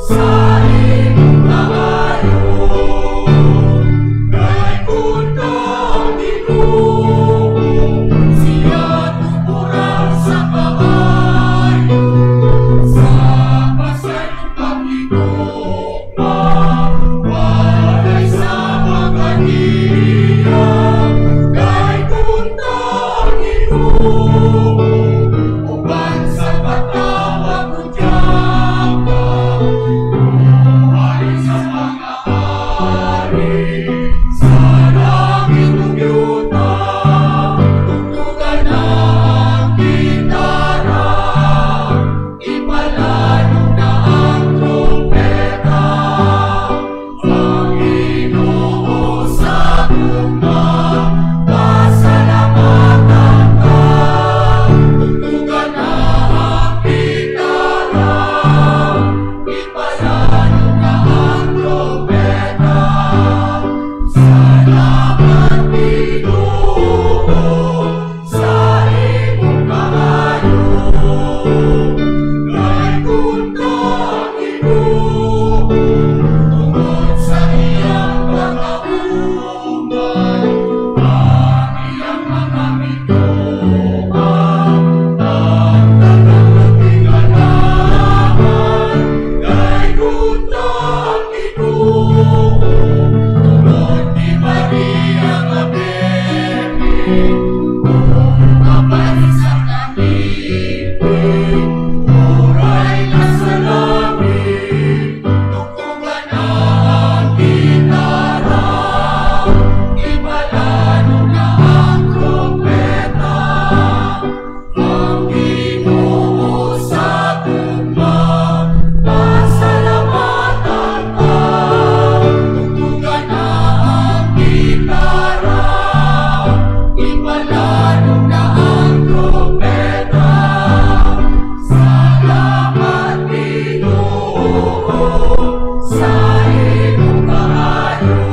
Sa imong kaayo, kay kunta ang Ginoo, siya tuburan sa kaayo, sa pasaylong paghigugma, walay sama kaniya. Kay kunta ang Ginoo, uban sa patawag udyaka, hari sa mga hari, sa langit ug yuta, tugtugan na ang gitara, ipalanog na ang trumpeta, ang Ginoo sa gugma, pasalamatan ka, tugtugan na ang gitara, ipalanog na ang trumpeta, salamat Ginoo sa imong kaayo, kay kunta ang Ginoo, tungod sa iyang pagkaumay, ang iyang mga mituha, ang tanang tingalahan, kay kunta ang Ginoo, tungod ni Maria nga Birhen, apan sa kalipay, uray na sa langit, tugtugan na ang gitara, ipalanog na ang trumpeta, ang Ginoo sa gugma, pasalamatan ka, tugtugan na ang gitara, ipalanog na ang trumpeta, salamat Ginoo sa imong kaayo,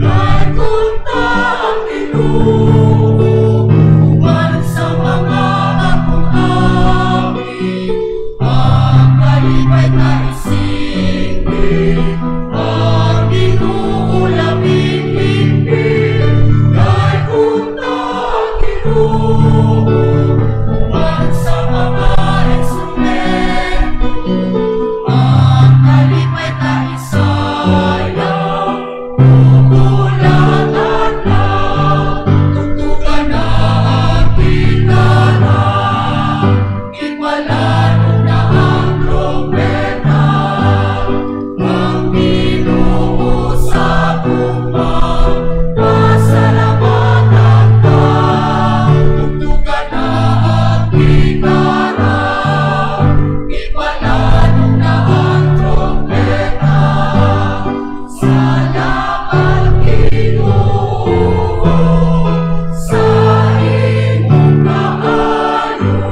kay kunta ang Ginoo, uban sa mga akong ami, ang kalipay taisindi, ang Ginoo labing higpit, kay kunta ang Ginoo, uban sa mga instrumento, ang kalipay taisayaw, ulan na, tugtugan na ang gitara, ipalanog na ang trumpeta, ang Ginoo sa gugma, pasalamatan ka, tugtugan na ang gitara, ipalanog na ang trumpeta, salamat Ginoo sa imong kaayo.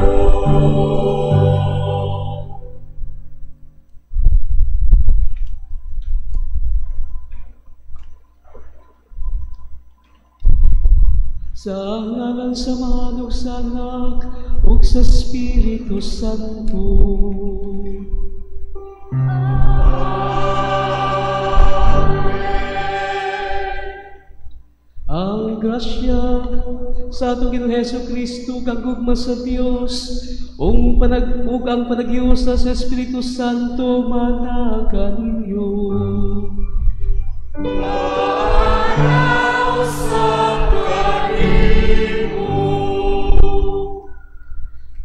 Sa ngalan sa Amahan ug sa Anak ug sa Espiritu Santo. Ang grasya sa atong Ginoong Hesus Kristo ug ang gugma sa Dios ug ang panaghiusa sa Espiritu Santo manaka ninyo.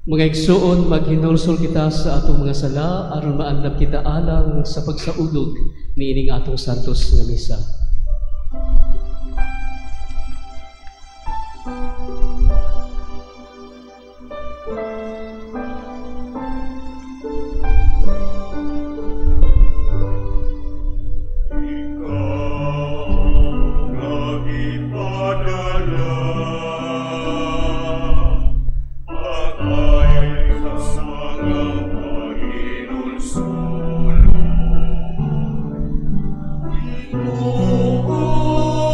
Mga igsoon, maghinulsol kita sa atong mga sala aron maandam kita alang sa pagsaulog niining atong santos nga misa. Ikaw.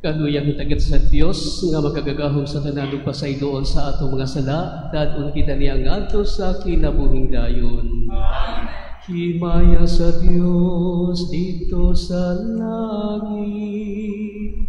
Kaluyang hitagat sa Dios nga makagagahom sa tanan ug pasayloon sa atong mga sala, dad-on kita niya ngadto sa kinabuhing dayon. Himaya sa Dios didto sa langit.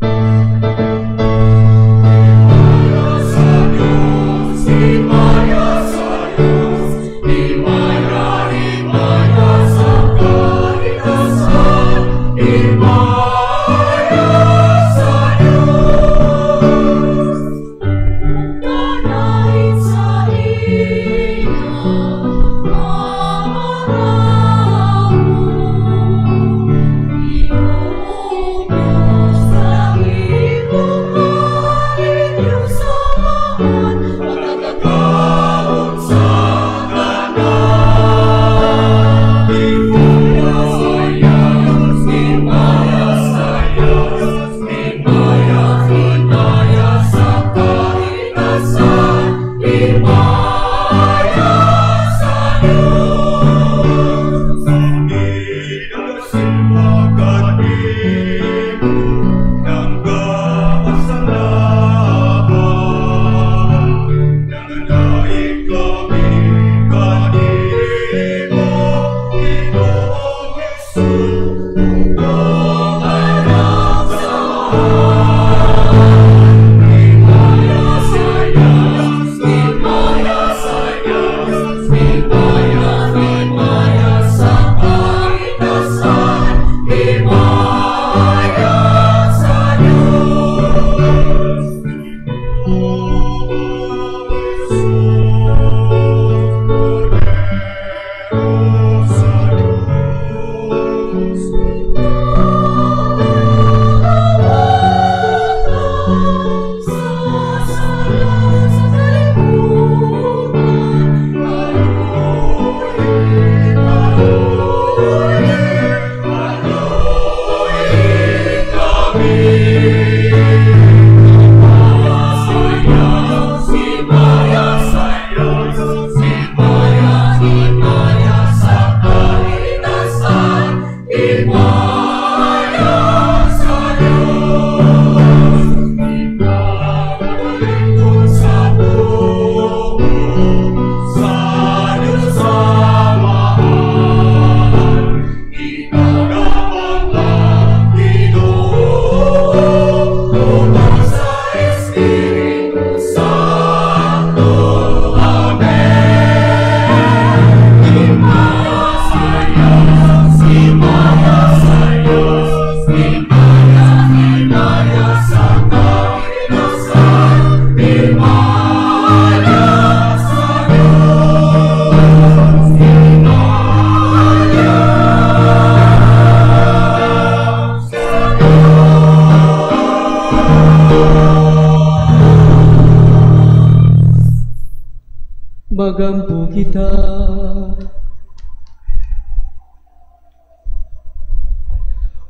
Magampo kita.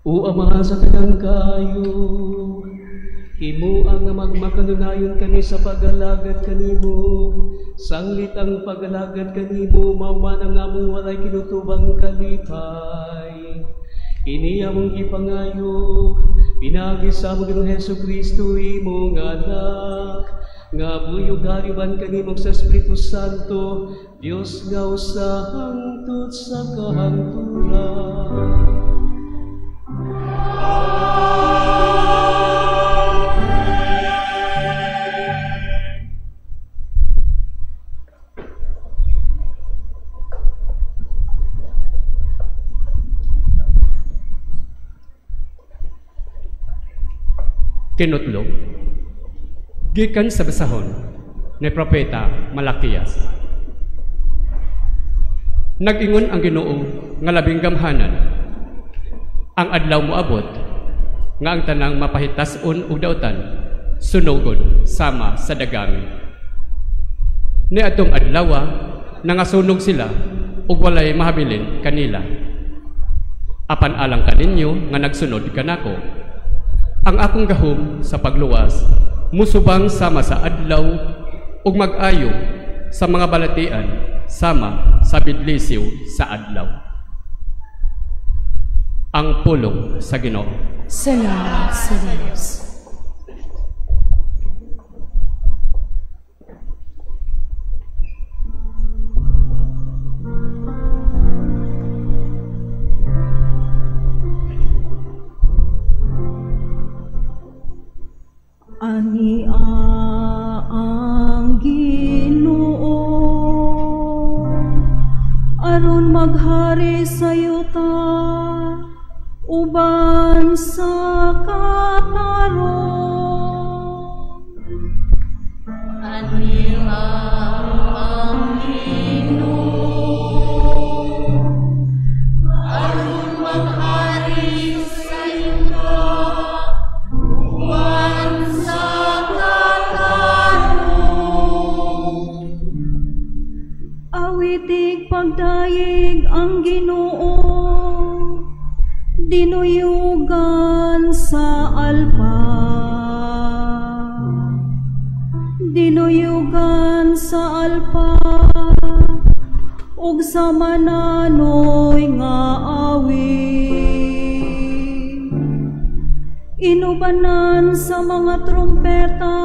O Ama sa tanang kaayo, himua nga magmakanunayon kami sa pag-alagad kanimo. Sanglit ang pag-alagad kanimo, mao man ang among walay kinutubang kalipay. Kini among gipangayo, pinaagi sa among Ginoong Hesus Kristo imong anak, nga buyog hariban kanimo sa Espiritu Santo, Dios nga usa hangtod sa kahangturan. Kinutlo, gikan sa basahon ni Propeta Malakias. Nag-ingon ang Ginoo nga labing gamhanan, ang adlaw moabot nga ang tanang mapahitas-on ug dautan sunogon sama sa dagami. Niadtong adlawa nangasunog sila ug walay mahabilin kanila. Apan alang kaninyo nga nagsunod kanako, ang akong gahom sa pagluwas musubang sama sa adlaw ug mag-ayo sa mga balatian sama sa bidlisiw sa adlaw. Ang pulong sa Ginoo. Salamat sa Dios. Ani ang Ginoo aron maghari sa yuta uban sa katarong. Ani ang Ginoo aron maghari sa yuta uban sa katarong. Awitig pagdayeg ang Ginoo, dinuyugan sa alpa, dinuyugan sa alpa, ug sa mananoy nga awit. Inubanan sa mga trumpeta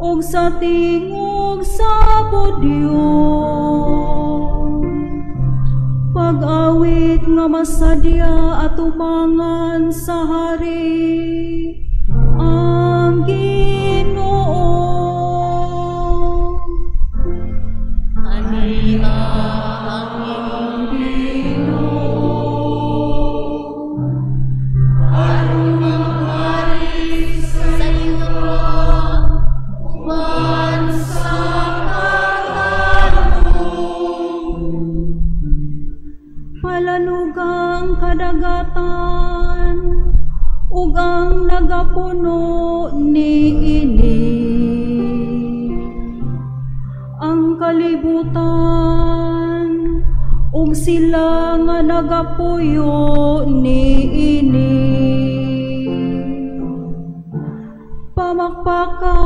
ug sa tingog sa budyo. Pag-awit nga masadya at umangan sa hari ang Ginoo. Ani ang Ginoo aron maghari sa yuta uban sa katarong. Palanugang kadagatan ug ang nagapuno niini. Ang kalibutan ug sila nga nagapuyo niini. Pamakpaka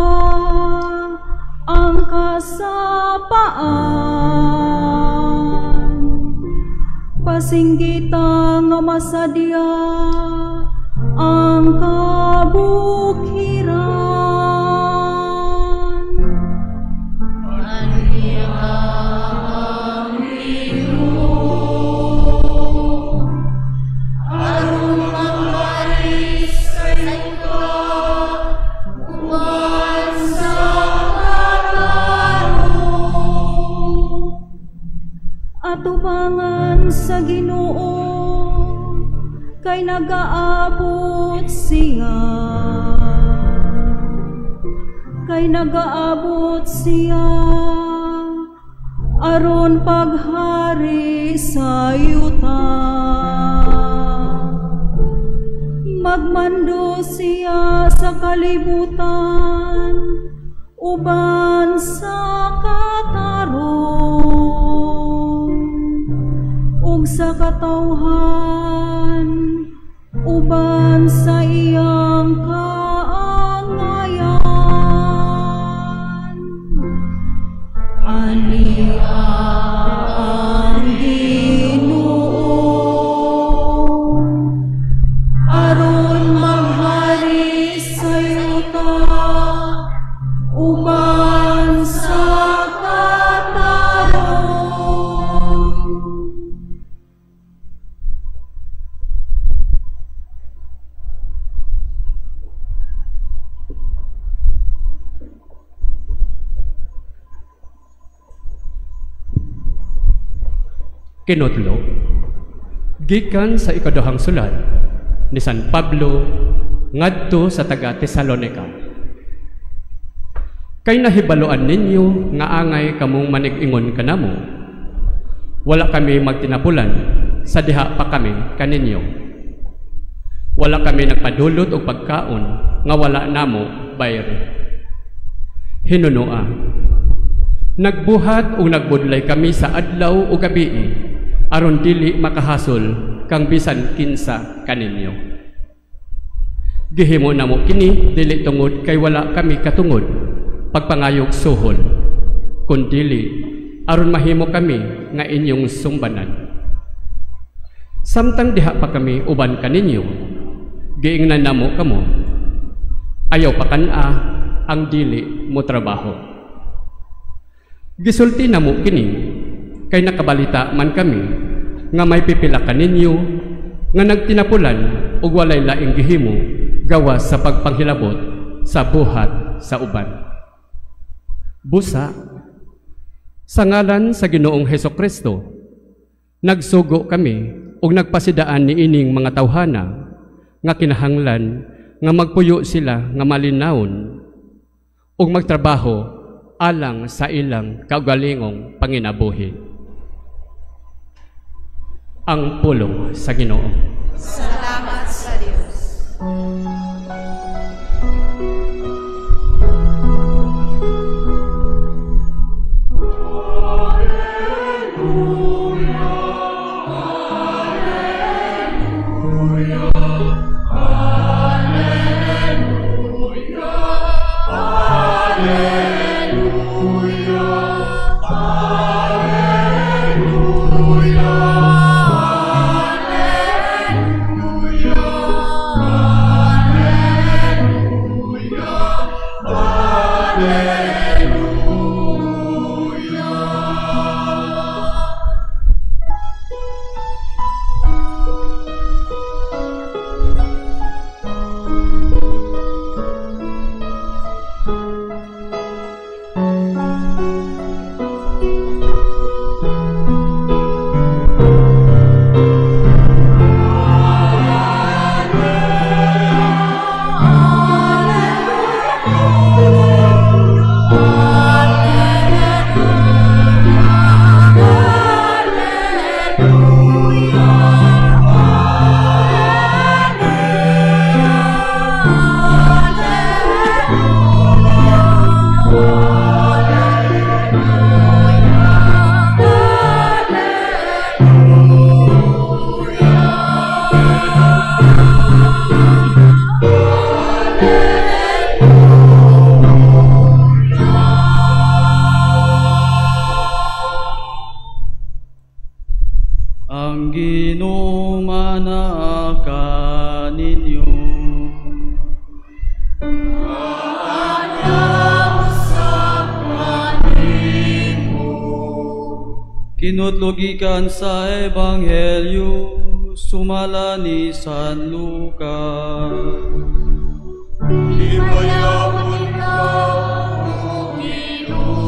ang kasapaan, pasinggita nga masadya ang kabukiran. Ani ang Ginoo aron maghari sa yuta uban sa katarong. Atubangan sa Ginoo kay nagaabot siya, kay nagaabot siya aron paghari sa yuta. Magmando siya sa kalibutan uban sa katarong ug sa katawhan uban sa iyang kaangayan. Ani ang Ginoo aron maghari sa yuta uban sa katarong. Kinutlo, gikan sa ikaduhang sulat ni San Pablo ngadto sa taga Tesalonica. Kay nahibaluan ninyo nga angay kamong manig-ingon kanamo. Wala kami magtinapulan sa diha pa kami kaninyo. Wala kami nagpadulot og pagkaon nga wala namo bayri. Hinunoa, nagbuhat o nagbudlay kami sa adlaw o gabii aron dili makahasol kang bisan kinsa kaninyo. Gihimo namo kini dili tungod kay wala kami katungod pagpangayog suhol, kundili aron mahimo kami nga inyong sumbanan. Samtang diha pa kami uban kaninyo, giingnan namo kamo, ayaw pakan-a ang dili mo trabaho. Gisulti namo kini kay nakabalita man kami nga may pipila kaninyo nga nagtinapulan ug walay laing gihimo gawas sa pagpanghilabot sa buhat sa uban. Busa, sa ngalan sa Ginoong Hesukristo, nagsugo kami ug nagpasidaan niining mga tawhana nga kinahanglan nga magpuyo sila nga malinawon ug magtrabaho alang sa ilang kaugalingong panginabuhi. Ang pulong sa Ginoo. Salamat sa Dios. Ang Ginoo manaa kaninyo. Kinutlogikan sa Ebanghelyo sumala ni San Lucas. Himayapon ka, O Ginoo.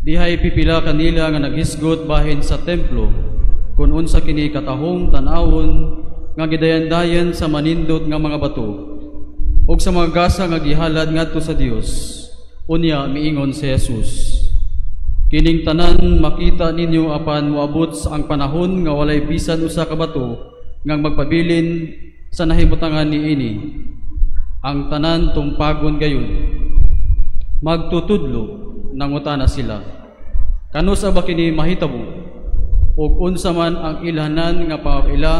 Dihay pipila kanila nga naghisgot bahin sa templo, kun unsa kini katahom tan-awon nga gidayan-dayan sa manindot nga mga bato ug sa mga gasa nga gihalad ngadto sa Dios. Unya miingon si Jesus, kining tanan makita ninyo apan moabot sa ang panahon nga walay bisan usa ka bato nga magpabilin sa nahimutangan niini. Ang tanan tumpagon gayud. Magtutudlo, nangutana sila, kanusa ba kini mahitabo? Ug unsa man ang ilhanan nga pamaila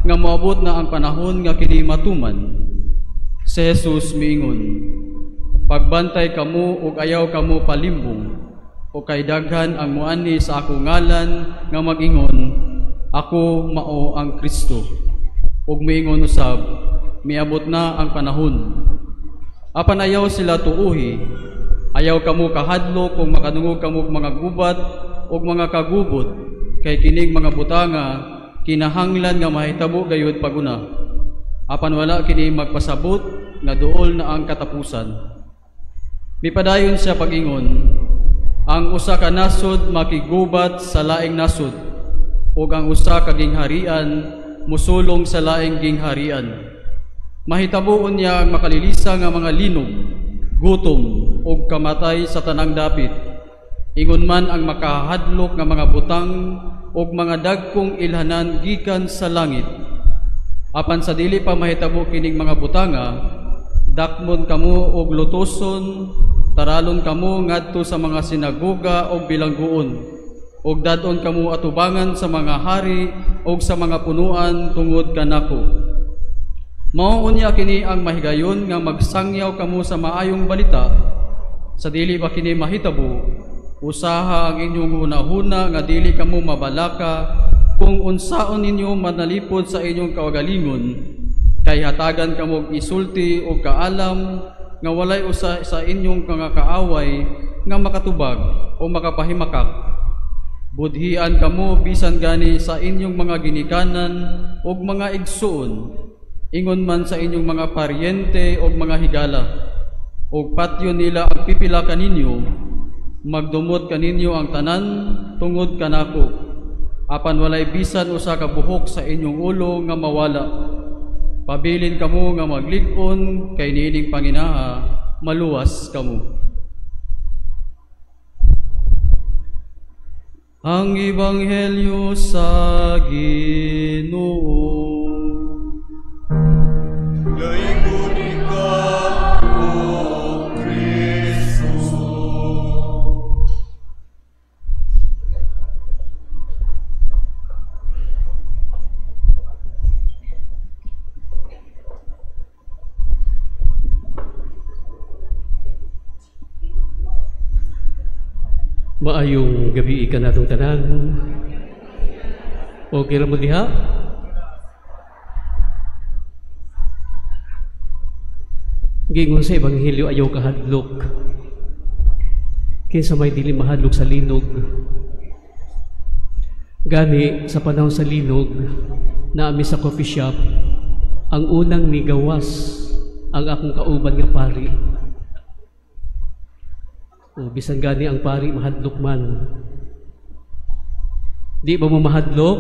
nga moabot na ang panahon nga kini matuman? Si Jesus miingon, pagbantay kamo ug ayaw kamo palimbong, o kay daghan ang muani sa akong ngalan nga mag-ingon, ako mao ang Kristo. Ug miingon usab, miabot na ang panahon. Apan ayaw sila tuuhi, ayaw kamo kahadlok kung makadungog kamo mga gubat ug mga kagubot, kay kining mga butanga kinahanglan nga mahitabo gayud paguna. Apan wala kini magpasabot nga duol na ang katapusan. Mipadayon siya pag-ingon, ang usa ka nasod makigubat sa laing nasod, ug ang usa ka gingharian musulong sa laing gingharian. Mahitabuon niya ang makalilisa nga mga linog, gutom ug kamatay sa tanang dapit. Ingon man ang makahadlok nga mga butang ug mga dagkong ilhanan gikan sa langit. Apan sa dili pa mahitabo kining mga butanga, dakmon kamo og lutoson Taralon kamo ngadto sa mga sinagoga ug bilangguon, ug dad-on kamo atubangan sa mga hari ug sa mga punuan tungod kanako. Mao unya kini ang mahigayon nga magsangyaw kamo sa maayong balita. Sa dili ba kini mahitabo, usaha ang inyong hunahuna nga dili kamo mabalaka kung unsaon ninyo manalipod sa inyong kaugalingon, kay hatagan kamo og isulti o kaalam nga walay usa sa inyong mga kaaway nga makatubag o makapahimakak. Budhian kamo bisan gani sa inyong mga ginikanan ug mga igsuon, ingon man sa inyong mga paryente ug mga higala. Ug patyon nila ang pipila kaninyo, magdumot kaninyo ang tanan tungod kanako. Apan walay bisan usa ka buhok sa inyong ulo nga mawala. Pabilin kamo nga maglig-on kay niining panginaha, maluwas kamo. Ang Ebanghelyo sa Ginoo. Laygon ikaw, O Kristo. Maayong gabi kanatong tanan. Okay ra mo diha? Giingon sa Ebanghelyo, ayaw kahadlok. Kinsa may dili mahadlok sa linog. Gani sa panahon sa linog, naami sa coffee shop, ang unang migawas ang akong kauban nga pari. O bisan gani ang pari mahadlok man. Di ba mo mahadlok?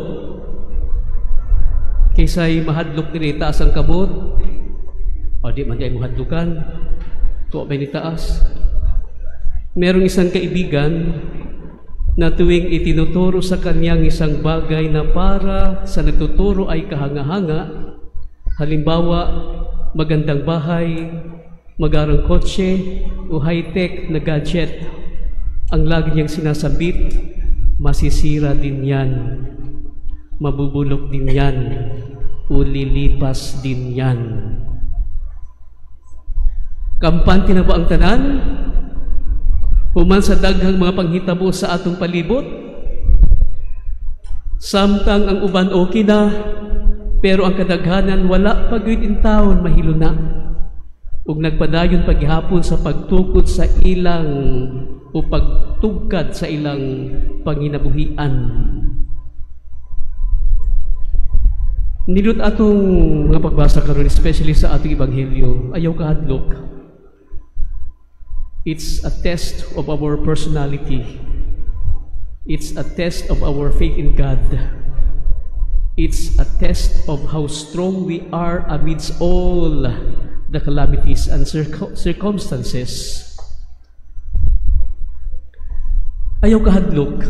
Kaysa'y mahadlok diri taas ang kamot. O di man di ay mahadlokan. Tuwa ba ni taas? Merong isang kaibigan na tuwing itinuturo sa kanyang isang bagay na para sa nagtuturo ay kahanga-hanga, halimbawa, magandang bahay, magarang kotse o high-tech na gadget, ang lagi niyang sinasabit, masisira din yan, mabubulok din yan, o lilipas din yan. Kampante na ba ang tanan? Human sa daghang mga panghitabo sa atong palibot? Samtang ang uban okay na, pero ang kadaghanan wala pa gyud in town mahilo na. Ug nagpadayon paghihapon sa pagtukod sa ilang o pagtugkad sa ilang panginabuhian. Nindot atong mga pagbasa karon, especially sa atong ebanghelyo, ayaw kahadlok. It's a test of our personality. It's a test of our faith in God. It's a test of how strong we are amidst all the calamities and circumstances. Ayaw kahadlok.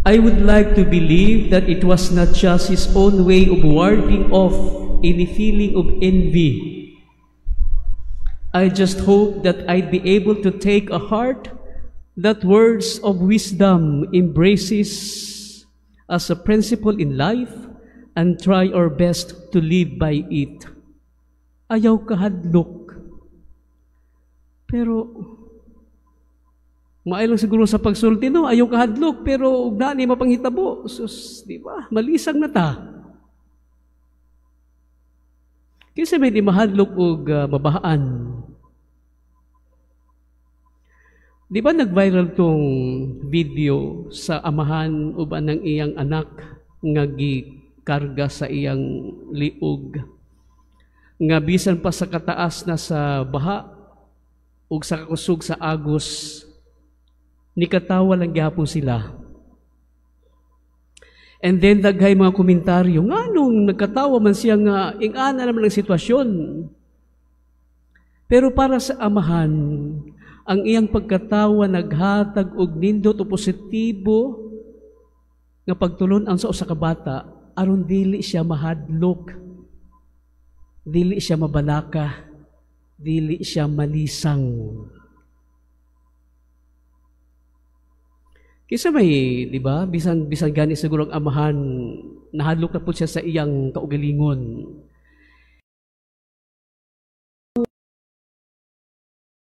I would like to believe that it was not just his own way of warding off any feeling of envy. I just hope that I'd be able to take a heart that words of wisdom embraces as a principle in life and try our best to live by it. Ayaw kahadlok. Pero, maayo lang siguro sa pagsulti, no? Ayaw kahadlok, pero ug ni mapanghitabo. Sus, di ba? Malisang na ta. Kinsa may di mahadlok og mabahaan. Di ba nag-viral tong video sa amahan uban ng iyang anak nga gikarga sa iyang liog? Nga bisan pa sa kataas na sa baha ug sa kakusog sa agos, nikatawa lang gihapon sila. And then daghay mga komentaryo, nganong nagkatawa man siya nga ingana naman ang sitwasyon. Pero para sa amahan, ang iyang pagkatawa naghatag og nindot o positibo nga pagtulon-an sa usa ka bata aron dili siya mahadlok, dili siya mabalaka. Dili siya malisang. Kisa may, di ba, bisan bisan gani siguro ang amahan, nahadlok na po siya sa iyang kaugalingon.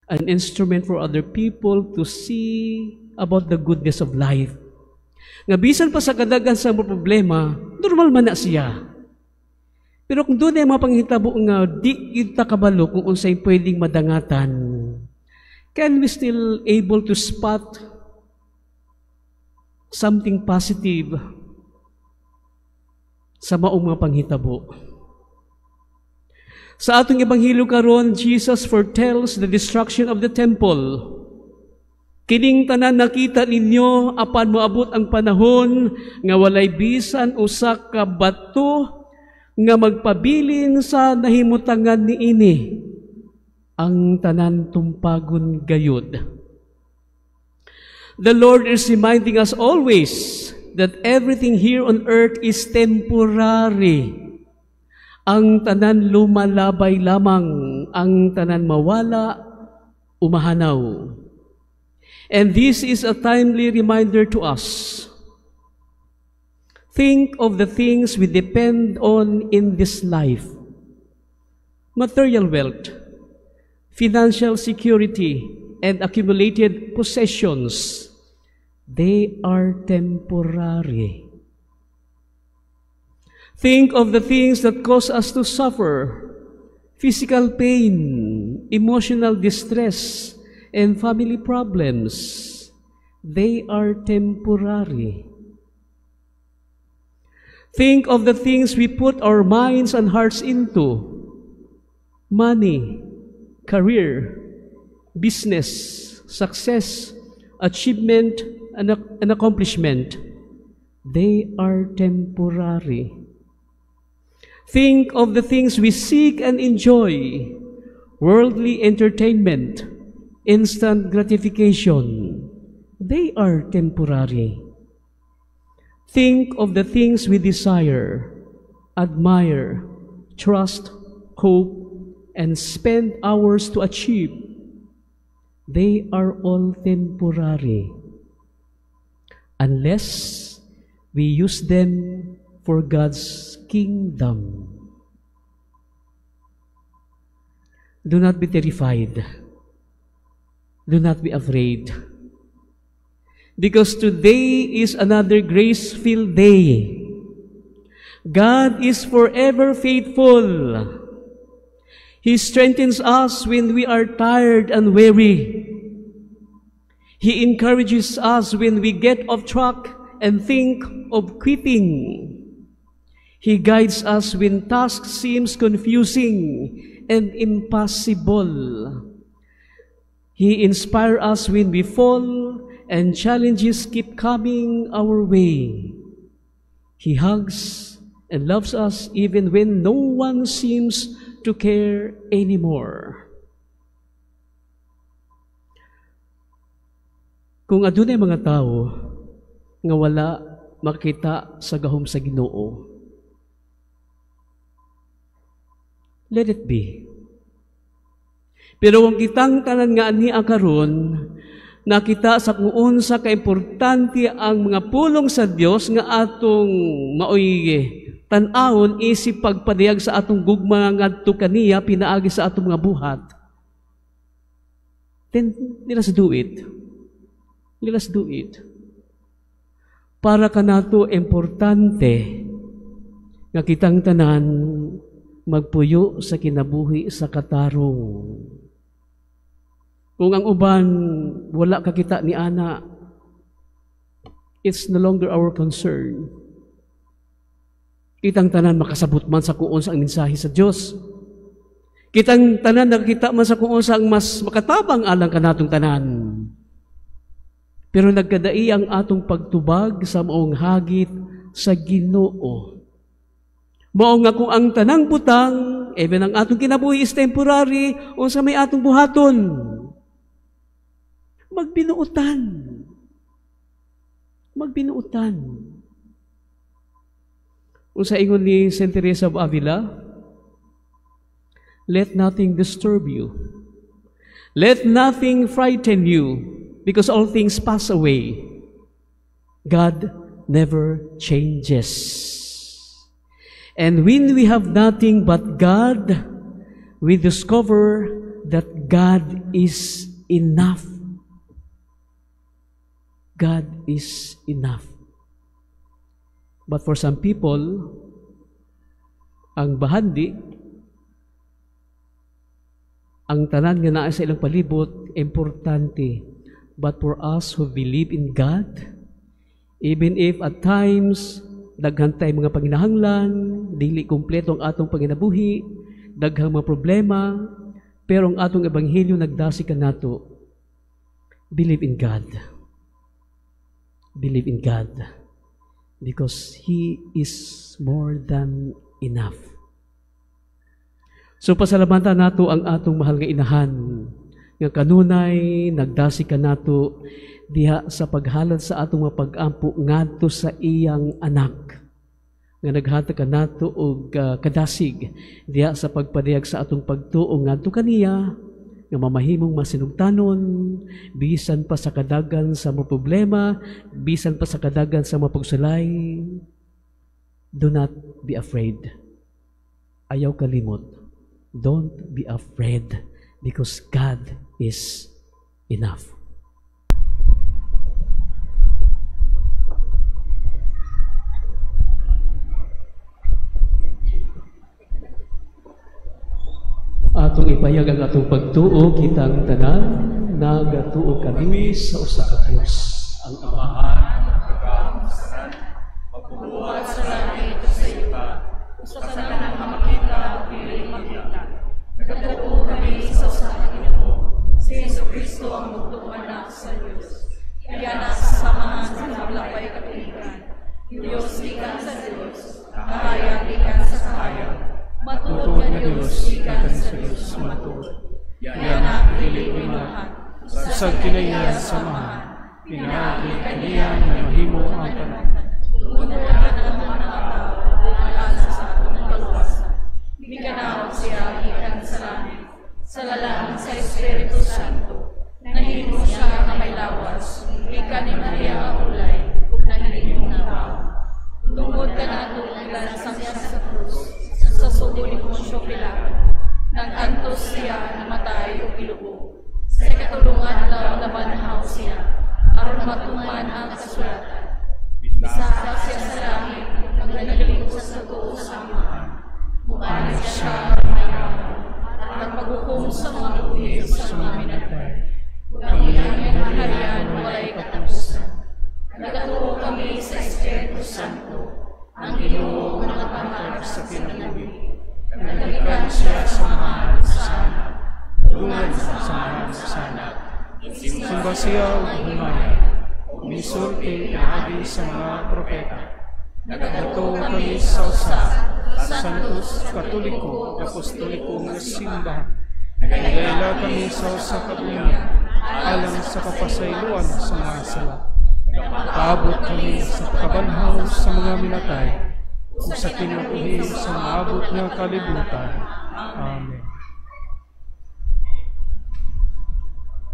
An instrument for other people to see about the goodness of life. Nga bisan pa sa kadagan sa mga problema, normal man na siya. Pero kung doon ay mga panghitabo nga di kita kabalo kung unsay pwedeng madangatan, can we still able to spot something positive sa maong mga panghitabo? Sa atong ebanghelyo karon, Jesus foretells the destruction of the temple. Kining tanan nakita ninyo apan moabot ang panahon nga walay bisan usa ka bato nga magpabilin sa nahimutangan niini. Ang tanan tumpagon gayud. The Lord is reminding us always that everything here on earth is temporary. Ang tanan lumalabay lamang, ang tanan mawala, umahanaw. And this is a timely reminder to us. Think of the things we depend on in this life. Material wealth, financial security, and accumulated possessions, they are temporary. Think of the things that cause us to suffer: physical pain, emotional distress, and family problems. They are temporary. Think of the things we put our minds and hearts into: money, career, business, success, achievement, and accomplishment. They are temporary. Think of the things we seek and enjoy: worldly entertainment, instant gratification. They are temporary. Think of the things we desire, admire, trust, hope, and spend hours to achieve. They are all temporary unless we use them for God's kingdom. Do not be terrified. Do not be afraid. Because today is another grace-filled day. God is forever faithful. He strengthens us when we are tired and weary. He encourages us when we get off track and think of quitting. He guides us when task seems confusing and impossible. He inspires us when we fall and challenges keep coming our way. He hugs and loves us even when no one seems to care anymore. Kung adunay mga tao nga wala makita sa gahom sa Ginoo, let it be. Pero kung kitang tanan nga ania karon, nakita sa kung unsa kaimportante ang mga pulong sa Dios nga atong maoy tan-awon isip pagpadayag sa atong gugma ngadto kaniya pinaagi sa atong mga buhat. Then let us do it. Let us do it. Para kanato importante nga kitang tanan magpuyo sa kinabuhi sa katarong. Kung ang uban wala kakita ni ana, it's no longer our concern. Kitang tanan makasabot man sa kung unsa ang mensahe sa Dios. Kitang tanan nakakita man sa kung unsa ang mas makatabang alang kanatong tanan. Pero nagkadai ang atong pagtubag sa maong hagit sa Ginoo. Mao nga kung ang tanang butang, even ang atong kinabuhi is temporary, unsa may atong buhaton? Magbinuotan. Magbinuotan. Unsa ingon ni Saint Teresa of Avila? Let nothing disturb you. Let nothing frighten you, because all things pass away. God never changes. And when we have nothing but God, we discover that God is enough. God is enough. But for some people, ang bahandi, ang tanan nga naa sa ilang palibot, importante. But for us who believe in God, even if at times daghan tay mga panginahanglan, dili kumpleto ang atong panginabuhi, daghang mga problema, pero ang atong ebanghelyo nagdasig kanato, believe in God. Believe in God because He is more than enough. So pasalamatan nato ang atong mahal nga inahan nga kanunay nagdasig kanato diha sa paghalad sa atong mga pag-ampo ngadto sa iyang anak, nga naghatag kanato og kadasig diha sa pagpadayag sa atong pagtuo ngadto kaniya, nga mamahimong masinugtanon bisan pa sa kadagan sa mga problema, bisan pa sa kadagan sa mga pagsulay. Do not be afraid. Ayaw kalimot. Don't be afraid because God is enough. Atong ipayag ang atong pagtuo, kitang tanan, nagatuo kami sa usa ka Dios, ang Amahan, magbubuhat sa langit ug sa yuta, sa tanang makita ug dili makita. Nagatuo kami sa usa ka Ginoo, si Hesukristo ang bugtong anak sa Dios. Iya sa samahan sa naglapay katuigan. Dios gikan sa Dios, kahayag gikan sa kahayag. Matuod nga Dios gikan sa Dios matuod. Iya anak dili binuhat, usag kinaiya sa Amahan, pinaagi kaniya nga mahimo ang tanan. Tungod kanatong mga tao ug alang sa atong kaluwasan. Mikanawag siya gikan sa langit, sa lalang sa Espiritu Santo. Nahimo siya nga may lawas, gikan ni Maria nga ulay, ug nahimong tao. Tungod kanato gilansang siya sa krus, sa sugo ni Poncio Pilato. Nag-antos siya, namatay ug gilubong. Sa ikatulong adlaw nabanhaw siya, aron matuman ang kasulatan. Bisaka siya sa langit, naglalingkod sa tuo sa Amahan. Mubalik siya mayaman, at nagpaghukom sa mga buhi sa mga minatay. Ang iyang kaharian walay katapusan. Nagatuo kami sa Espiritu Santo, ang Ginoo nga nagpahatag sa sa kinabuhi. kinabuhi. Nagalikan siya sa Amahan sa Anak, dungan sa Amahan sa Anak. Simba siya ug humaya, misulti pinaagi sa mga propeta. Nagatuo kami sa usa, Santos, Katoliko, Apostoliko nga simbahan. Nagaila kami sa usa ka bunyag, alang sa kapasayloan sa mga sala. Paabot kami sa pagkabanhaw sa mga minatay, ug sa kinabuhi sa maabot nga kalibutan. Amen.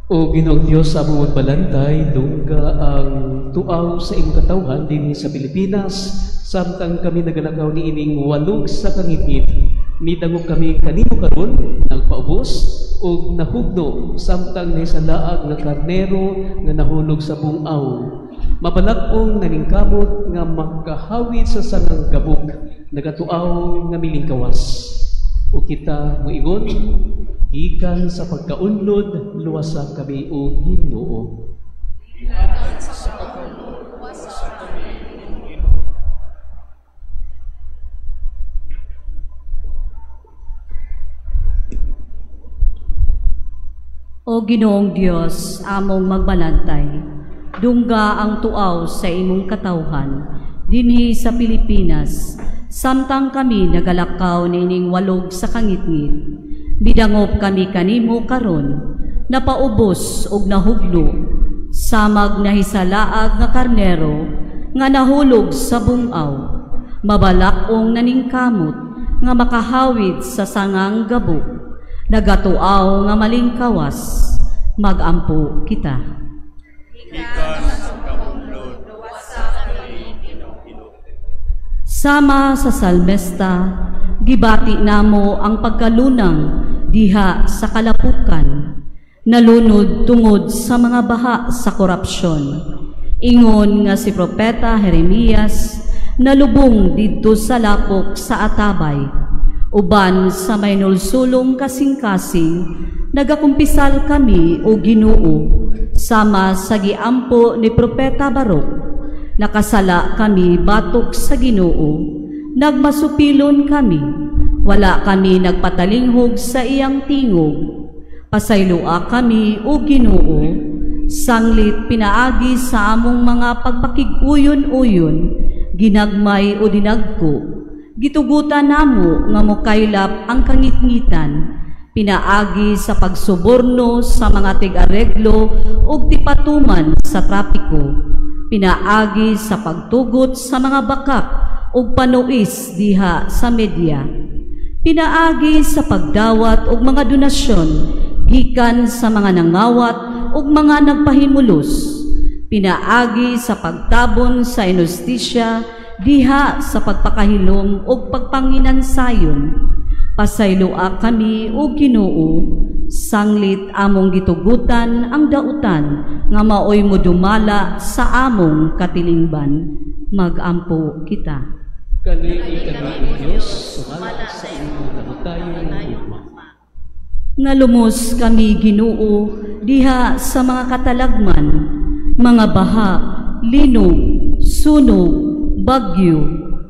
O Ginoong Dios, sa among magbalantay, dungga ang tuaw sa imong katawhan dinhi sa Pilipinas, samtang kami nagalakaw niining walog sa kangitngit. Midangop kami kanimo karon, nagpaubos og nahugno samtang nahisalaag nga karnero nga nahulog sa bungaw. Mabalak-ong naningkamot nga makahawid sa sangang gabok, nagatuaw nga milingkawas. O kita moingon, gikan sa pagkaunlod, luwasa kami o Ginoo. Gikan sa pagkaunlod, luwasa kami o Ginoo. O Ginoong Dios, among magbalantay, dungga ang tuaw sa imong katawhan dinhi sa Pilipinas, samtang kami nagalakaw niining walog sa kangitngit. Midangop kami kanimo karon, napaubos og nahugno, samag nahisalaag nga karnero nga nahulog sa bungaw, mabalak-ong naningkamot nga makahawid sa sangang gabok. Nagatuaw nga malingkawas, magampo kita. Gikan sa kabunlod, Sama sa salmesta, gibati namo ang pagkalunang diha sa kalapukan, nalunod tungod sa mga baha sa korupsyon. Ingon nga si Propeta Jeremias nalubong didto sa lapok sa Atabay. Uban sa may nulsulong kasing-kasing, nagakumpisal kami o Ginoo, sama sa giampo ni Propeta Barok. Nakasala kami batok sa Ginoo, nagmasupilon kami, wala kami nagpatalinghog sa iyang tingog. Pasayloa kami o Ginoo, sanglit pinaagi sa among mga pagpakig-uyon-uyon, ginagmay o dinagko, gitugutan namo nga mokaylap ang kangitngitan, pinaagi sa pagsuborno sa mga tig-areglo ug tipatuman sa trapiko, pinaagi sa pagtugot sa mga bakak ug panuis diha sa media, pinaagi sa pagdawat og mga donasyon gikan sa mga nangawat ug mga nagpahimulos, pinaagi sa pagtabon sa inustisya diha sa pagpakahilom ug pagpanginansayon. Pasayloa kami o Ginoo, sanglit among gitugutan ang dautan nga maoy modumala sa among katilingban. Magampo kita. Kaligi kami o Diyos, sumala sa inyong namatayon ng gugma. Nalumos kami Ginoo diha sa mga katalagman, mga baha, linog, sunog, bagyo,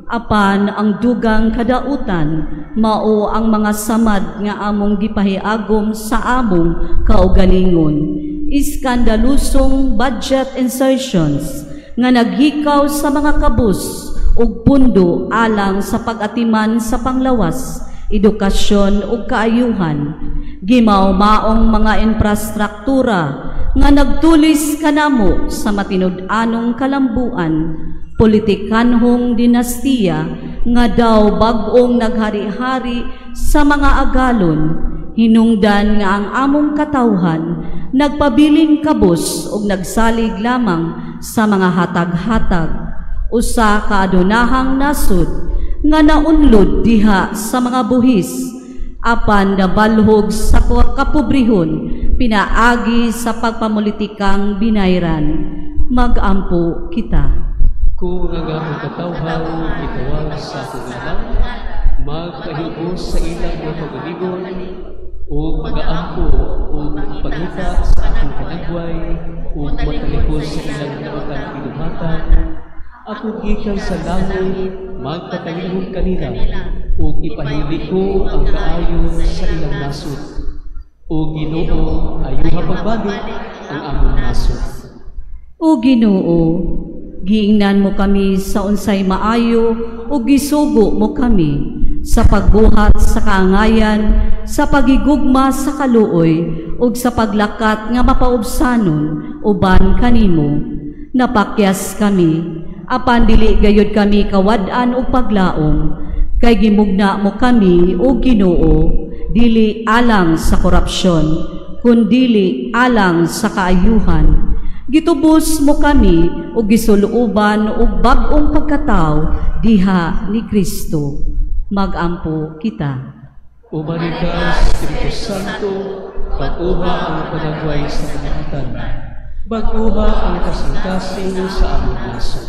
apan ang dugang kadautan mao ang mga samad nga among gipahiagom sa among kaugalingon. Iskandalusong budget insertions nga naghikaw sa mga kabus ug pundo alang sa pag-atiman sa panglawas, edukasyon ug kaayuhan. Gimaw-maong mga infrastruktura nga nagtulis kanamo sa matinud-anong kalambuan, politikanhong dinastiya nga daw bag-ong naghari-hari sa mga agalon, hinungdan nga ang among katawhan nagpabiling kabus ug nagsalig lamang sa mga hatag-hatag, usa ka adunahang nasud nga naunlod diha sa mga buhis, apan nabalhog sa kapobrehon pinaagi sa pagpamulitikang binayran. Magampo kita. Kung ang akong katawhan itawag sa akong ngalan, magpahibos sa ilang mga kaugalingon, ug magaampo ug pangita sa akong panagway, ug matalikod sa ilang daotang binuhatan, ako gikan sa langit magpatalihog kanila, ug ipahili ko ang kaayo sa ilang nasod. O Ginoo, ayuha pagbalik ang among nasod. O Ginoo, giingnan mo kami sa unsay maayo ug gisugo mo kami sa pagbuhat sa kaangayan, sa pagigugma sa kaluoy ug sa paglakat nga mapaubsanon uban kanimo. Napakyas kami, apan dili gayud kami kawad-an og paglaom, kay gimugna mo kami o Ginoo, dili alang sa korupsyon, kundili alang sa kaayuhan. Gitubos mo kami ug gisuluoban og bag-ong pagkatawo diha ni Kristo. Magampo kita. Uban ka, Espiritu Santo, bag-uha ang panagway sa kalibutan. Bag-uha ang kasing-kasing sa among nasod.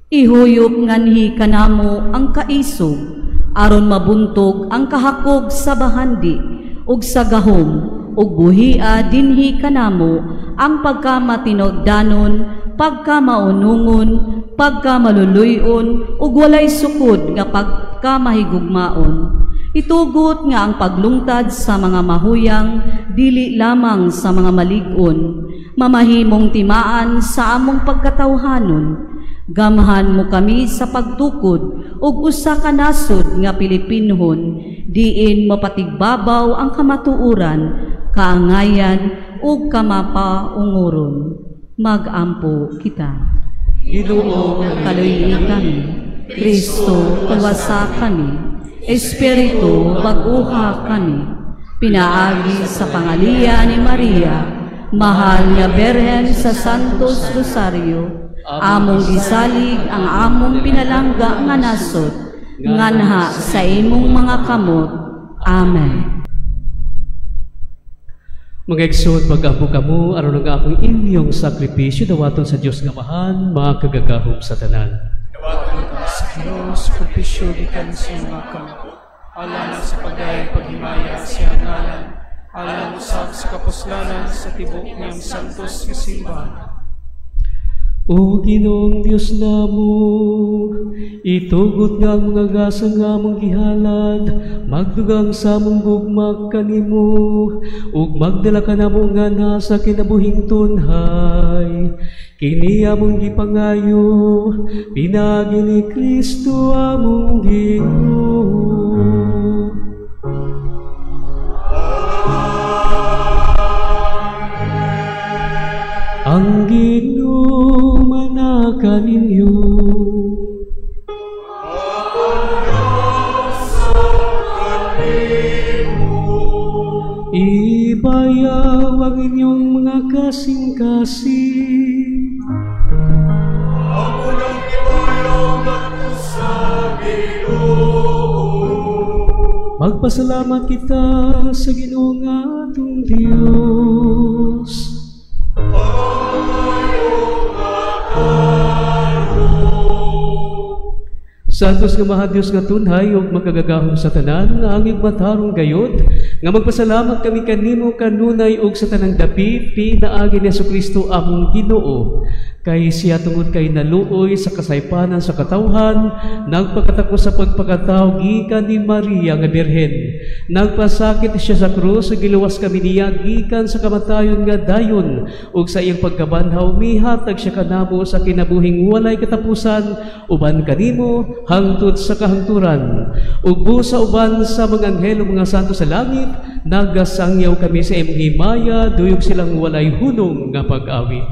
Ihuyop nganhi kanamo ang kaisog, aron mabuntog ang kahakog sa bahandi ug sa gahom, ug buhia dinhi kanamo ang pagkamatinugdanon, pagkamaunungon, pagkamaluluyon, ug walay sukod nga pagkamahigugmaon. Itugot nga ang paglungtad sa mga mahuyang dili lamang sa mga malig-on, mamahimong timaan sa among pagkatawhanon. Gamhan mo kami sa pagtukod ug usa ka nasod nga Pilipinhon, diin mapatigbabaw ang kamatuoran, kaangayan ug kamapaunguron. Magampo kita. Ginoo, kaluyi kami. Kristo, tuwasa kami. Espiritu, bag-uha kami. Pinaagi sa pangaliya ni Maria, mahal nga Birhen sa Santos Rosario, among gisalig ang among pinalangga nga nasod, nganha sa imong mga kamot. Amen. Mga igsoon, mag-ampo kamo aron ang akong inyong sakripisyo dawaton sa Dios nga Amahan, makagagahom sa tanan. Dawaton ka sa Ginoo sakripisyo gikan sa imong mga kamot, alang sa pagdayeg paghimaya sa iyang ngalan, alang usab sa kapuslanan sa tibuok niyang santos nga simbahan. O Ginoong Dios namo, itugot nga ang mga gasa nga among gihalad, magdugang sa among gugma kanimo, ug magdala kanamo nga nasa kinabuhing tunhay. Kini among gipangayo, pinaagi ni Kristo among Ginoo. Ang Ginoo manaka ninyo. Ibayaw ang inyong mga kasing-kasing. Amo nang ibayaw ngadto sa Ginoo. Magpasalamat kita sa Ginoo nga atong Dios. Santos nga mahal Dios nga tunhay ug makagagahom sa tanan nga ang matarong gayod nga magpasalamat kami kanimo kanunay ug sa tanang dapit pinaagi ni Hesukristo among Ginoo, kay siya tungod kay naluoy sa kasaypanan sa katawhan nagpakatako sa pagpakatawo gikan ni Maria nga Birhen. Nagpasakit siya sa krus ug giluwas kami niya gikan sa kamatayon nga dayon ug sa iyang pagkabanhaw mihatag siya kanamo sa kinabuhing walay katapusan uban kanimo hangtod sa kahangturan. Ug busa uban sa mga anghel ug mga santo sa langit, nagasangyaw kami sa imong himaya, duyog silang walay hunong nga pag-awit.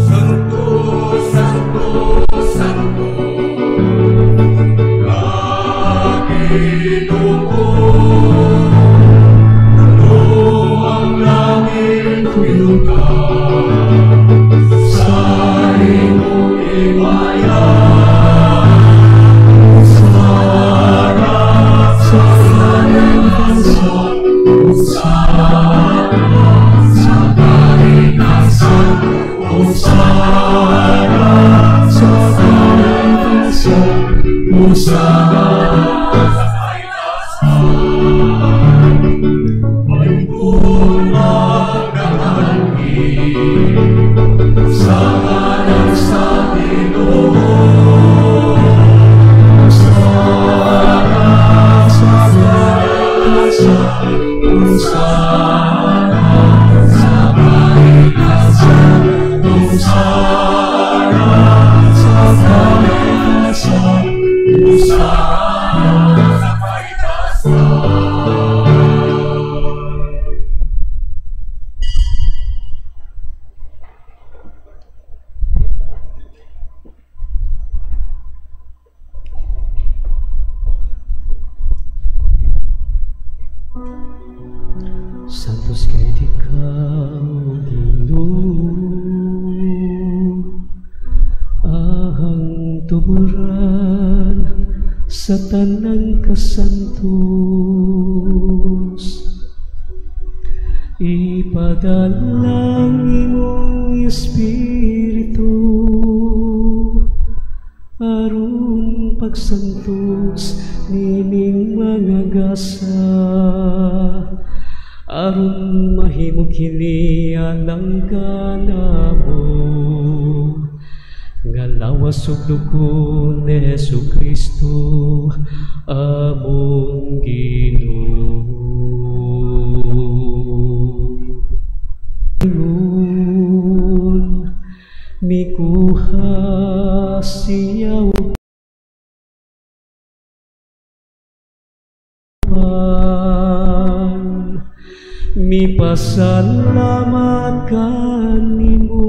Santo, Santo, Santo, Ginoo, sa imong himaya. Santos kay ikaw, Ginoo, ang tuburan sa tanang kasantos. Ipadalang imong espiritu aron pagsantos nining mga gasa, aron mahimo kini alang kanamo nga lawas ug dugo ni Hesukristo among Ginoo. Mikuha siya ug mipasalamat kanimo,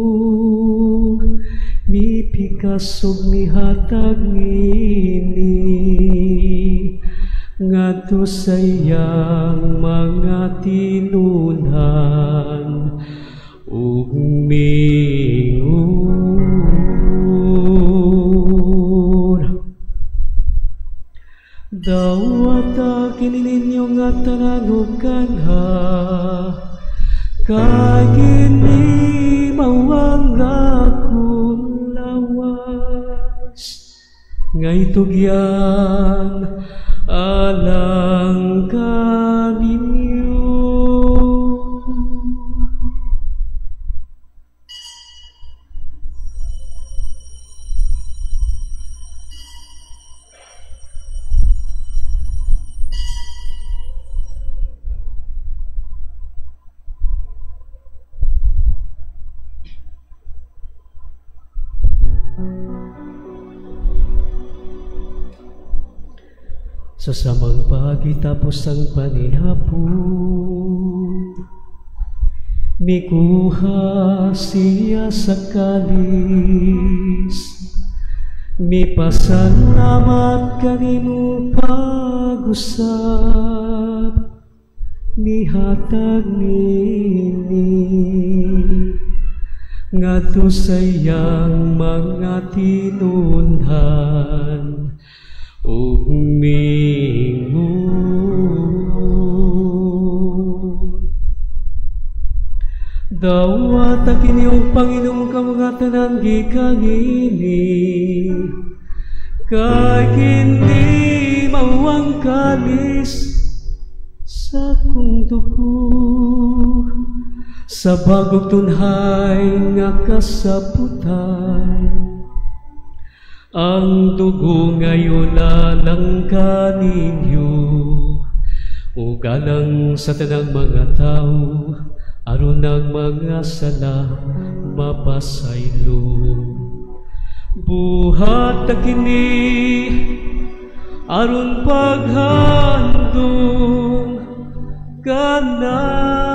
Mipikas ug mihatag niini ngadto sa iyang mga tinun-an ug mingon, "Dawata kini ninyo nga tanan ug kanha, kay kini mao ang akong lawas nga itugyan alang kaninyo." Sa samang pagitapos ang panihapon, mikuha siya sa kalis, mipasalamat kanimo pag-usap, mihatag nini ngadto sa iyang mga tinun-han ug mingon, "Dawata kini ug panginom ka mga tanan gikan niini, kay kini mao ang kalis sa akong dugo sa bagong tunhay nga kasabutan. Ang dugo ngayon alang kaninyo ug alang sa tanang mga tao, aron ang mga sala mapasaylo. Buhat na kini aron paghandom kanako."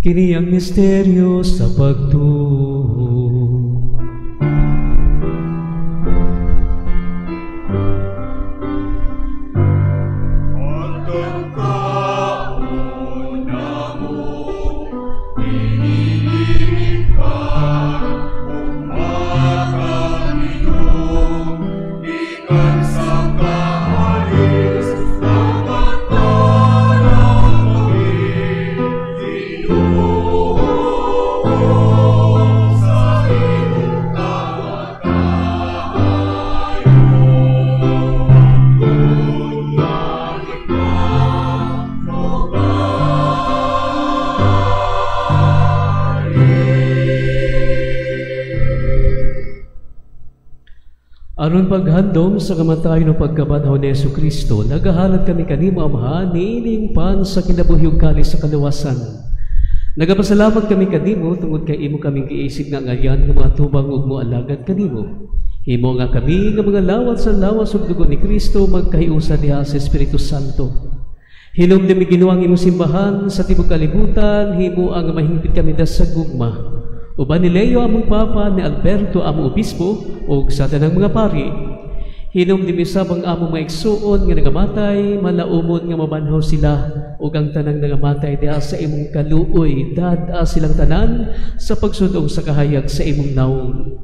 Kini ang misteryo sa pagtuo. Aron paghandom sa kamatayon o pagkabanhaw ni Jesucristo, nagahalad kami kanimo, Amahan, niining pan sa kinabuhi ug kalis sa kaluwasan. Nagapasalamat kami kanimo tungod kay imo kaming giisip nga ngayan nga mga tubang ug moalagad kanimo. Himo nga kami nga mga lawat sa lawas ug dugo ni Kristo magkahiusa diha sa Espiritu Santo. Hinumdumi Ginoo ang imong simbahan sa tibuok kalibutan, himo ang mahingpit kami das sa gugma. Uban ni Leo among Papa, ni Alberto among Obispo, ug sa tanang mga pari. Hinumdumi usab ang among mga igsuon nga nagamatay, malaumon nga mabanhaw sila, ug ang tanang nagamatay diha sa imong kaluoy, dad-a silang tanan sa pagsudong sa kahayag sa imong nawong.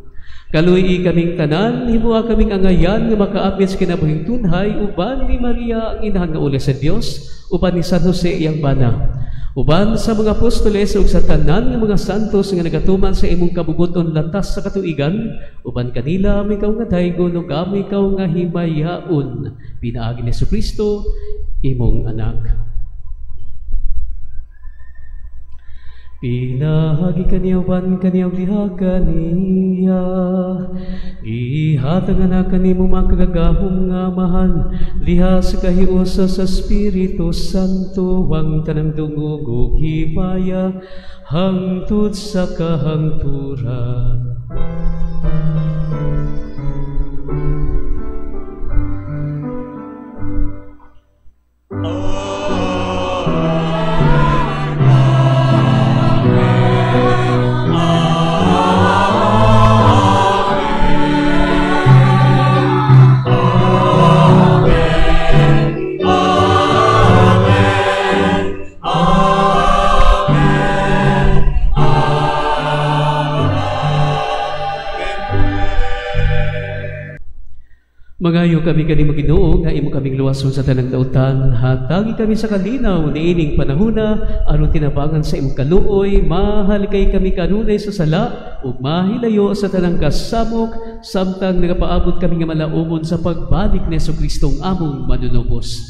Kaluoy kaming tanan, himoa kaming angayan nga makaapit sa kinabuhing tunhay, uban ni Maria ang inahan nga uli sa Dios, uban ni San Jose iyang bana. Uban sa mga apostoles ug sa tanan nga mga santos nga nagatuman sa imong kabubuton latas sa katuigan, uban kanila amo ikaw nga daygon ug amo ikaw nga himayaon, pinaagi ni Jesucristo imong anak. Pinaagi kaniya uban kaniya diha kaniya, Ihatag na kanimo mga kagagahom nga Amahan, liha sa kahiusa sa Espiritu Santo, ang tanang dungog ug himaya hangtod sa kahangturan. Magayo kami kanimo Ginoo nga imo kaming luwason sa tanang dautan, hatagi kami sa kalinaw niining panahuna aron tinabangan sa imong kaluoy, mahalikay kami kanunay sa sala ug mahilayo sa tanang kasamok samtang nagapaabot kami nga malaumon sa pagbalik ni Jesukristong among manunubos.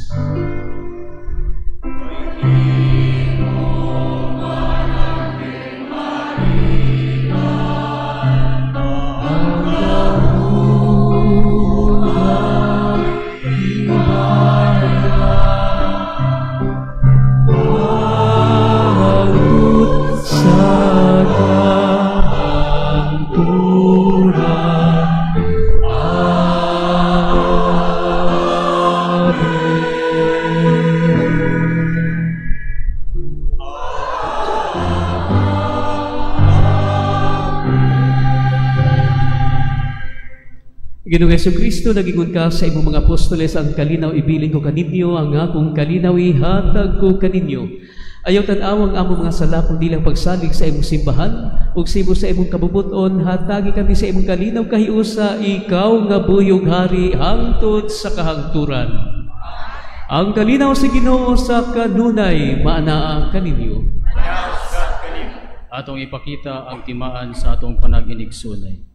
Ginoong Jesucristo, nagingon ka sa imong mga apostoles, ang kalinaw ibilin ko kaninyo, ang akong kalinaw ihatag ko kaninyo. Ayaw tan-awang among mga sala kundi lang pagsalig sa imong simbahan ug sibo sa imong kabubuton, hatagi kami sa imong kalinaw kahiusa, ikaw nga buyog hari hangtod sa kahangturan. Ang kalinaw sa Ginoo sa kanunay maanaa kaninyo. Atong ipakita ang timaan sa atong panag-inigsunay.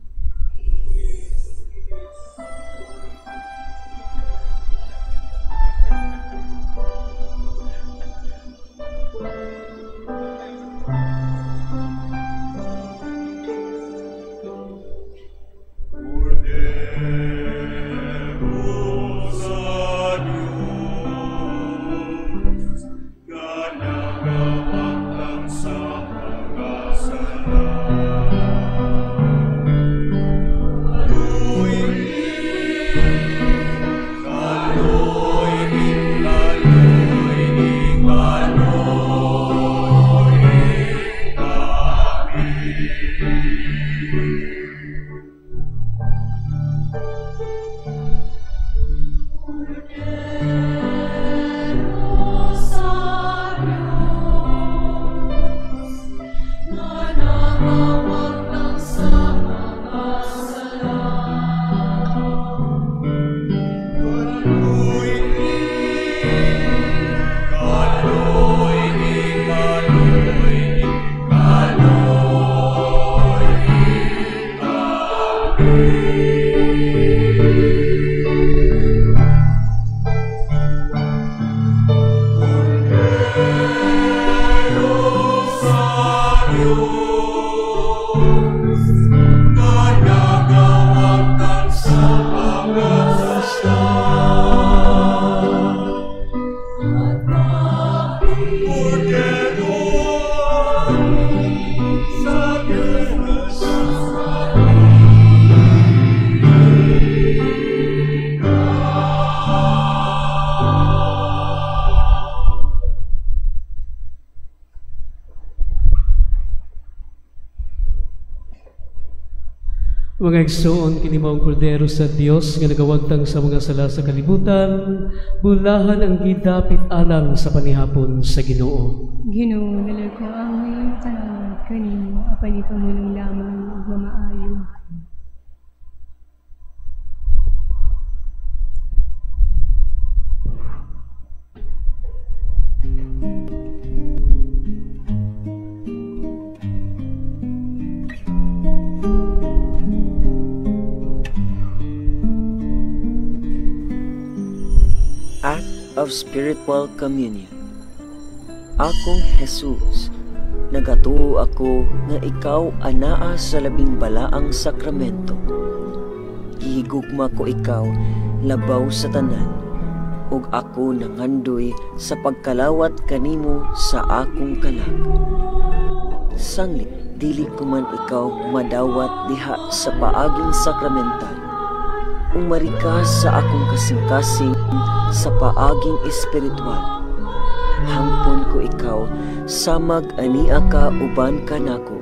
Mga igsoon, kini maong kordero sa Dios nga nagawagtang sa mga sala sa kalibutan, bulahan ang gidapit alang sa panihapon sa Ginoo. Ginoo, dala ko ang iyong kalawag kanimo, apan ipamulong lamang ug mamaayo. Act of Spiritual Communion. Akong Jesus, nagatuo ako nga ikaw anaa sa labing balaang sakramento. Gihigugma ko ikaw labaw sa tanan, ug ako nangandoy sa pagkalawat kanimo sa akong kalag. Sanglit dili ko man ikaw madawat diha sa paaging sakramental, umari ka sa akong kasing-kasing sa paaging espiritual. Hangpon ko ikaw, samag ania ka uban kanako.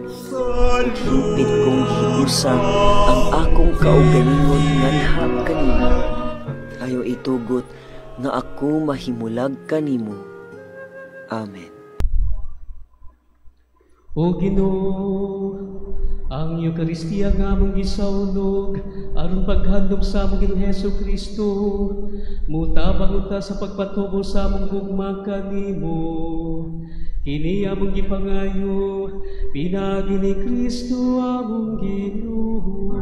Ug hingpit kong gihigusa ang akong kaugalingon nganha kanimo. Ayaw itugot nga ako mahimulag kanimo. Amen. O Ginoo, ang Eukaristiya nga among gisaulog aron paghandom sa among Ginoong Hesus Kristo, mutabang unta sa pagpatubo sa among gugma kanimo. Kini among gipangayo pinaagi ni Kristo among Ginoo.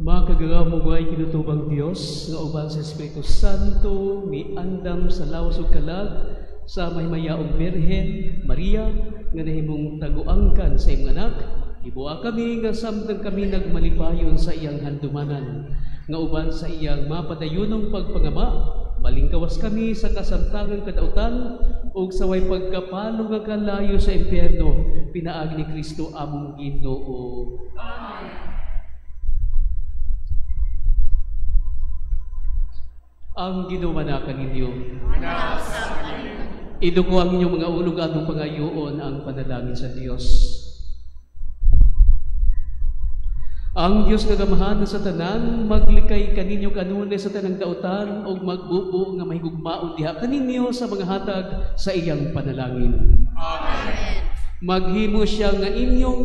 Makagagahom ay kinutubang Dios nga uban sa Espiritu Santo miandam sa lawas ug kalag sa mahimayaong Birhen Maria nga nahimong taguangkan sa imong anak. Ibuha kami nga samtang kami nagmalipayon sa iyang handumanan nga uban sa iyang mapadayunong pagpangama, malingkawas kami sa kasamtangang kadautan ug sa way pagkapalo nga kalayo sa impyerno pinaagi ni Kristo among Ginoo. Amen. Ang Ginoo manaka ninyo. Iduko ang inyong mga ulog atong pangayoon ang panalangin sa Dios. Ang Dios nga gamahan sa tanan maglikay kaninyo kanunay sa tanang dautan ug magbubo nga mahigugmaon diha kaninyo sa mga hatag sa iyang panalangin. Amen. Maghimo siya nga inyong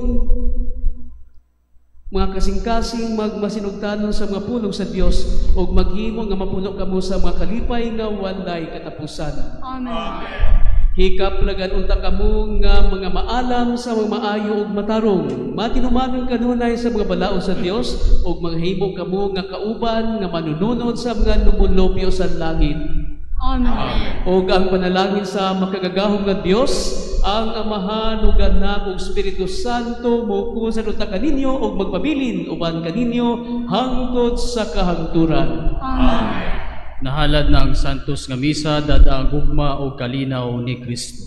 mga kasing-kasing magmasinugtanon sa mga pulong sa Dios ug maghimo nga mapuno kamo sa mga kalipay nga walay katapusan. Amen. Hikaplagan unta kamo nga mga maalam sa mga maayo ug matarong, matinumanon kanunay sa mga balaod sa Dios ug manghimo kamo nga kauban nga manununod sa mga lumulupyo sa langit. Amen. Ug ang panalangin sa makagagahom nga Dios, ang Amahan ug Anak ug Espiritu Santo mokusan unta kaninyo ug magpabilin uban kaninyo hangtod sa kahangturan. Amen. Nahalad na ang Santos nga Misa dada ang gugma o kalinaw ni Kristo.